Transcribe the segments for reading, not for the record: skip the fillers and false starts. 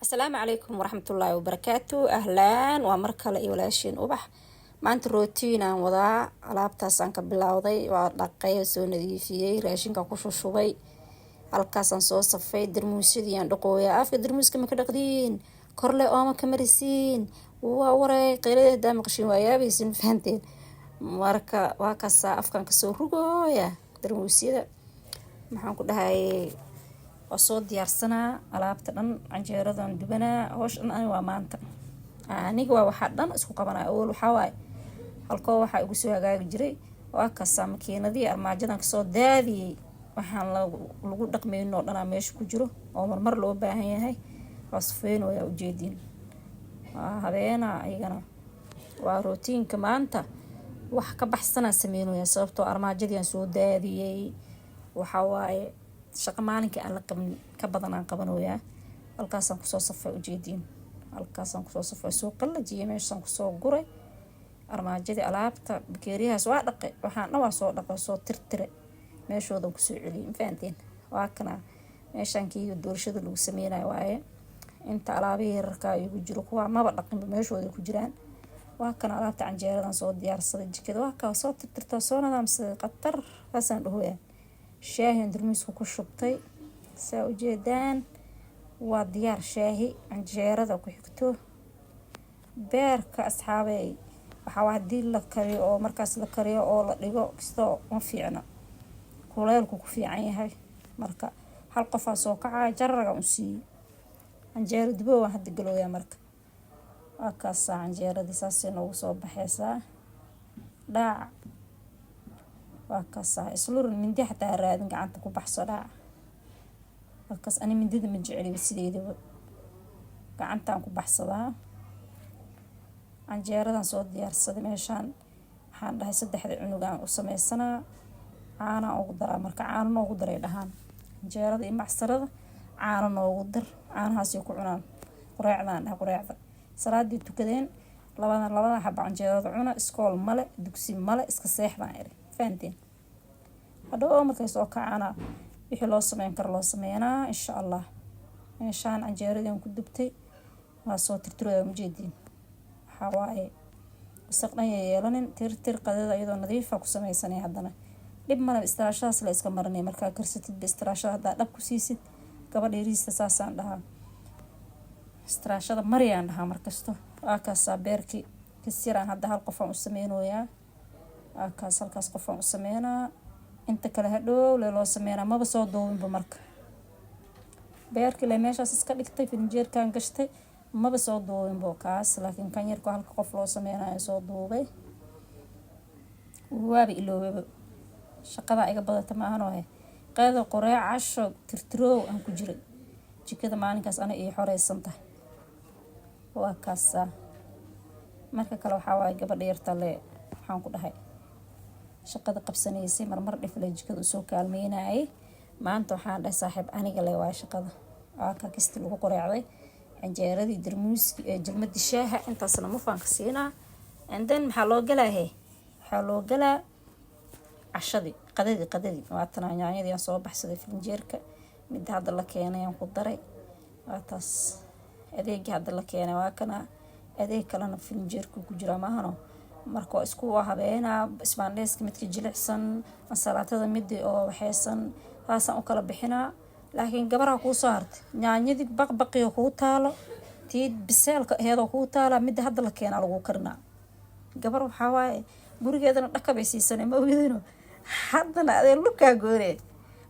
Asalaamu calaykum waraxmatullaahi wabarakaatu. Ahlaan, waa mar kale iyo walaashiin Ubax. Maanta rootiin aan wadaa. Alaabtaasaan ka bilowday, waa dhaqay, soo nadiifiyey, raashinka ku shushubay, halkaasaan soo safay. Darmuusyadii aan dhaqooya. Afka darmuuska maka dhaqdiin, korle ooma ka marisiin. Waa waray qaylada hadaa maqashiin, waa yaabaysin, fahanteen. Marka waa kaasaa, afkan kasoo rugooya darmuusyada. Maxaan ku dhahayay, waa soo diyaarsanaa alaabta dhan, canjeeradan dubanaa, hoosh dhan. Ani waa maanta, aniga waa waxaa dhan isku qabanaya. Awal waxaa waaye halkoo waxaa igu soo hagaagi jiray. Waa kaasaa, makiinadii armaajadan kasoo daadiyey. Waxaan lagu dhaqmayno dhanaa meesha ku jiro oo marmar loo baahan yahay. Waa sufeynooya, ujeediin, waa habeena. Ayagana waa rootiinka maanta, wax ka baxsanaan sameynaya, sababtoo armaajadii aan soo daadiyey. Waxaa waaye shaqo maalinkii aan la qabin ka badan aan qabanoyaa. Halkaasaan kusoo safay, ujeediin, halkaasaan kusoo safay, soo qalajiyay, meeshaan kusoo guray armaajadii alaabta. Bakeeriyahaas waa dhaqay, waxaan dhan waa soo dhaqay, soo tirtiray, meeshoodan kusoo celiyay, mafahanteen? Waa kana meeshaan kii doorashada lagu sameynayo waaye. Inta alaabihii yararkaa igu jiro, kuwaa maba dhaqinba, meeshooda ku jiraan. Waa kana alaabta canjeeradan soo diyaarsaday. Jikada waa kaa, soo tirtirtaa, soo nadaamsaday, khatar saasaan dhahoyaa. Shaahian darmiiska ku shubtay, saa ujeedaan, waa diyaar shaahi. Canjeerada ku xigto, beerka. Asxaabey, waxaa hadii la kariyo oo markaas la kariyo oo la dhigo kastoo ma fiicna, kuleelku ku fiican yahay. Marka hal qofaa soo kacaya, jararaga un siiyey. Canjeero dubo waan hadda galooyaa. Marka waa kaasaa, canjeeradii saasay noogu soo baxeysaa. Dhaac, waa kaasaa. Islurin, mindi xataa raadin, gacanta ku baxso. Dhaac, waa kaas. Ani mindida ma jeceliba sideedaba, gacantaan ku baxsadaa. Canjeeradan soo diyaarsaday meeshaan. Waxaan dhahay saddexda cunug aan u sameysanaa, caanaa ugu daraa. Marka caano noogu daray dhahaan, canjeerada iyo macsarada caano noogu dar, caanahaasay ku cunaan. Qureecdaan dhaha, qureecda salaadii tukadeen, labadan labadan xaba canjeerada cuna. Iskool male, dugsi male, iska seexdaan iri, fahanteen? Hadhow markay soo kacaana wixii loo sameyn karo loo sameynaa, insha Allah. Meeshaan canjeeradii aan ku dubtay waa soo tirtiraya, ujeediin. Waxaa waaye wasaq dhan yeelanin, tirtir. Qadada iyadoo nadiifa ku sameysanay, haddana dhib maleb, istiraashadaas la iska marinay. Markaa karsatid istiraashada haddaa dhab ku siisid, gabadha yariista saasaan dhahaa, istiraashada mariyaan dhahaa markasto. Waa kaasaa beerkii kasiraan. Hadda hal qofaan u sameynoyaa, waa kaas, halkaas qofaan u sameynaa. Inta kale hadhow le loo sameynaa, maba soo duubinba. Marka beerkii le meeshaas iska dhigtay, firinjeerkan gashtay, maba soo duubinbo kaas. Laakiin kan yarko halka qof loo sameynayo soo duubay, waaba iloobaba. Shaqadaa iga badata maahanoo he. Qeeda, qoreec, casho, tirtiroow aan ku jiray jikada maalinkaas. Ana ii xoreysan tahay, waa kaasaa. Marka kale waxaa waaye gabadha yarta le, waxaan ku dhahay, shaqada qabsanaysay, marmar dhifle jikada usoo kaalmeynayay. Maanta waxaan dhahay, saaxiib, aniga le waa shaqada. Waa ka kisti lagu qoreecday, canjeeradii, darmuuski, jalmadii shaaha, intaasna mufaanka siinaa. And then maxaa loo galaa he? Waxaa loo galaa cashadii, qadadii. Qadadii waatana. Yaanyadii aan soo baxsaday firinjeerka, midda hadda la keenay aan ku daray, waa taas. Adeegii hadda la keenay waa kana, adeeg kalena firinjeerka ku jiraa maahano. Marka waa isku habeenaa isbaandheeska, midka jilicsan, ansalaatada midii oo waxeysan, saasaan u kala bixinaa. Laakiin gabaraha kuu soo hartay, yaanyadii baqbaqiyo kuu taalo, tii biseelka aheedoo kuu taala, midda hadda la keenaa lagu karinaa. Gabar waxaa waaye gurigeedana dhakabay siisanay, ma ogidino? Haddana adee lukaa gooree,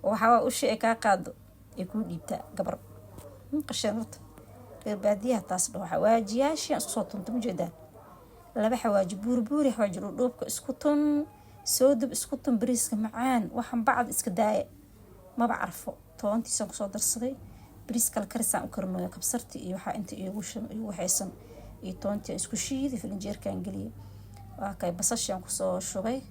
waxaa ushi ay kaa qaado ay kuu dhiibtaa. Gabar qasheen horta reer baadiyaha taas dhaho. Xawaajiyaashii aan isku soo tunta, ma jeedaan? Laba xawaaji buurbuuri, xawaaji dhuudhuubka isku tun, soo dub, isku tun. Bariiska macaan, waxaan bacda iska daaya, maba carfo. Toontiisaan kusoo darsaday. Bariis kale karisaan u karinoyo, kabsarti iyo waxaa inta iigu waxaysan iyo toontii aan isku shiiday, filinjeerkaan geliyay. Waa kay, basashaan kusoo shubay,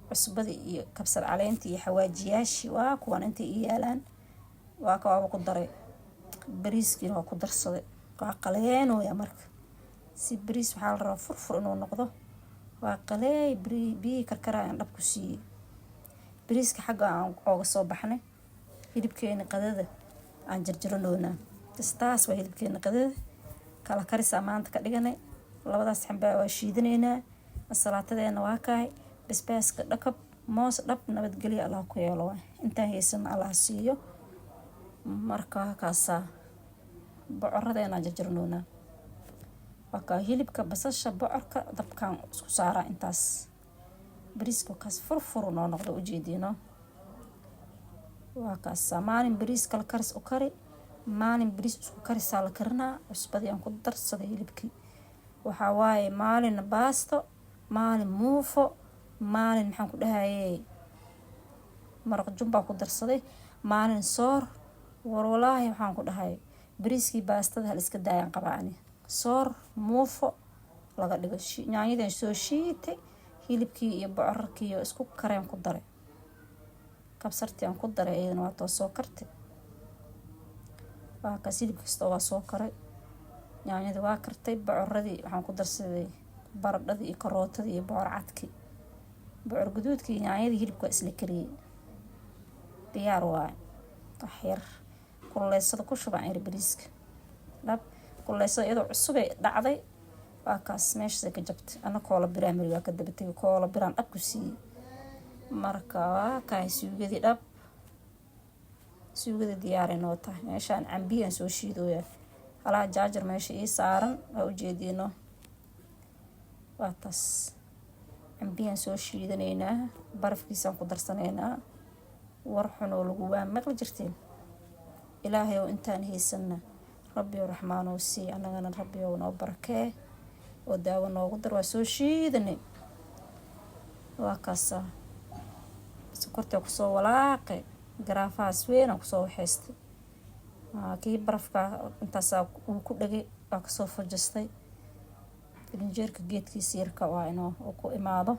cusbadii iyo kabsar caleentii iyo xawaajiyaashii waa kuwan intay ii yaalaan. Waa ka, waaba ku daray. Bariiskiina waa ku darsaday, waa qaleenooya. Marka si bariis waxaa la rabaa furfur inuu noqdo. Waa qaleey, biyihii karkarayaan dhab ku siiyey. Bariiska xagga aan ooga soo baxnay. Hilibkeeni qadada aan jarjaranoonaa. Kastaas waa hilibkeena qadada kala karisaa maanta ka dhiganay. Labadaas xambaa waa shiidanaynaa. Ansalaatadeena waa kahay, basbaaska dhakab, moos dhab, nabadgelyo Allah ku yeelo. Waay intaan haysano Allah siiyo. Marka kaasaa bocoradeenaan jarjarnoonaa. Waa kaa hilibka, basasha, bocorka dabkaan isku saaraa intaas. Bariiska kaas furfuru noo noqdo, ujeediino. Waa kaasaa maalin bariis kala karis u kari, maalin bariis isku karisaa la karinaa. Cusbadii aan ku darsaday hilibkii. Waxaa waaye maalin baasto, maalin muufo, maalin maxaan ku dhahayey maraq jumbaa ku darsaday, maalin soor. War walaahi waxaan ku dhahay bariiskii baastada hal iska daayaan qabaa ani, soor muufo laga dhigo. Yaanyadan soo shiitay, hilibkii iyo bocorarkii isku kareen ku daray, kabsartii aan ku daray, iyadana waa too soo kartay. Waa kaas, hilib kasta waa soo karay, yaanyadii waa kartay, bocoradii waxaan ku darsaday, baradhadii iyo karootadii iyo bocor cadkii, bocor guduudkii, yaanyadii, hilibka waa isla kariyey. Diyaar waaye. Wax yar kululeysada ku shubaan iri bariiska dhab. Kululeysada iyadoo cusubay dhacday. Waa kaas, meeshaasay ka jabtay. Ana koola biraan mari, waa ka daba tegay, koola biraan dhab ku siiyey. Marka waa kaay suugadii dhab, suugada diyaaray noo tahay. Meeshaan cambiyaan soo shiidooyaa, halaha jaajar meesha ii saaran waa ujeediino. Waa taas, cambiyaan soo shiidanaynaa, barafkiisaan ku darsanaynaa. War xun oo lagu waa maqli jirteen. Ilaahay oo intaan haysanna Rabbiyow Raxmaanow sii, annagana Rabbiyow noo barakee oo daawo noogu dar. Waa soo shiidanay, waa kaasaa. Sokorta kusoo walaaqay, garaafahaas weyn aan kusoo waxaystay. Kii barafka intaasaa uu ku dhagay, waa kasoo fujistay. Filinjeerka geedkiisa yarka waa inuu ku imaado.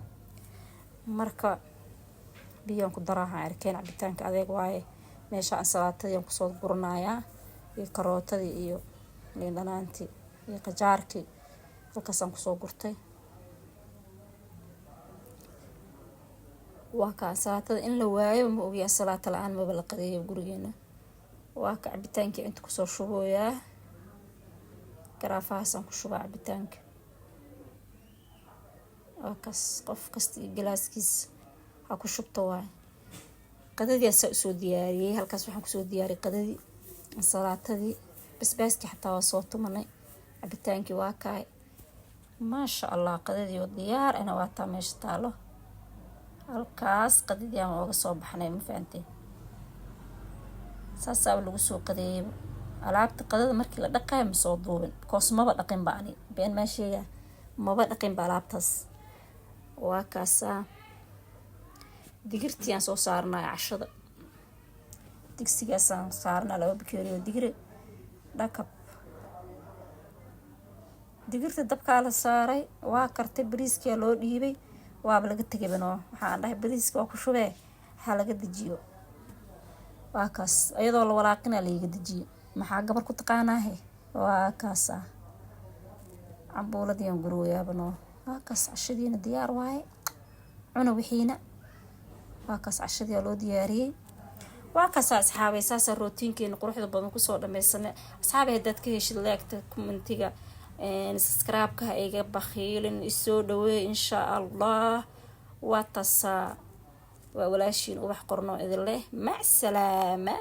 Marka biyaan ku daraaha arkeen cabitaanka adeeg waaye. Meesha ansalaatadii kusoo guranayaa iyo karootadii iyo liin dhanaantii iyo qajaarkii halkaasaan kusoo gurtay. Waa ka ansalaatada in la waayo ma ogi, ansalaata la-aan maba la qadeeyo gurigeena. Waa ka cabitaankii inta kusoo shubooyaa, garaafahaasaan ku shubaa cabitaanka. Waa kaas, qof kasta iyo galaaskiis ha ku shubto waay. Qadadii asaa usoo diyaariyey. Halkaas waxaan kusoo diyaariyey qadadii, ansalaatadii, basbaaskii xataa waa soo tumanay, cabitaankii waa kaay. Maasha Allah, qadadii oo diyaar ana waa taa meesha taalo. Halkaas qadadii aan ooga soo baxnay, ma fahanteen? Saasaaba lagu soo qadeeyeyba. Alaabta qadada markii la dhaqayo ma soo duubin, because maba dhaqin ba ani, been maa sheegaa, maba dhaqin ba alaabtaas. Waa kaasaa, digirtii aan soo saarnay cashada, digsigaasaan saarnaa 2 bakeeri oo digire dhakab. Digirta dabkaa la saaray, waa kartay, bariiskia loo dhiibay, waaba laga tegaybanoo. Waxaan dhahay bariiska waa ku shubee, ha laga dejiyo. Waa kaas, iyadoo la walaaqinaa laiga dejiyo. Maxaa gabar ku taqaanaahe? Waa kaasa, cambuuladiian gurooyaabanoo. Waa kaas, cashadiina diyaar waaye, cuna wixiina. Waa kaas, cashadii loo diyaariyey. Waa kaasa asxaabay, saasaa rootiinkeena quruxda badan kusoo dhameysanay. Asxaabay, haddaad ka heshid like-ta, comment-iga, subscribe-ka ha iga bakhiilin. Isoo dhaweey insha Allah. Waa taasaa, waa walaashiin Ubax Qorno idin leh. Mac salaama.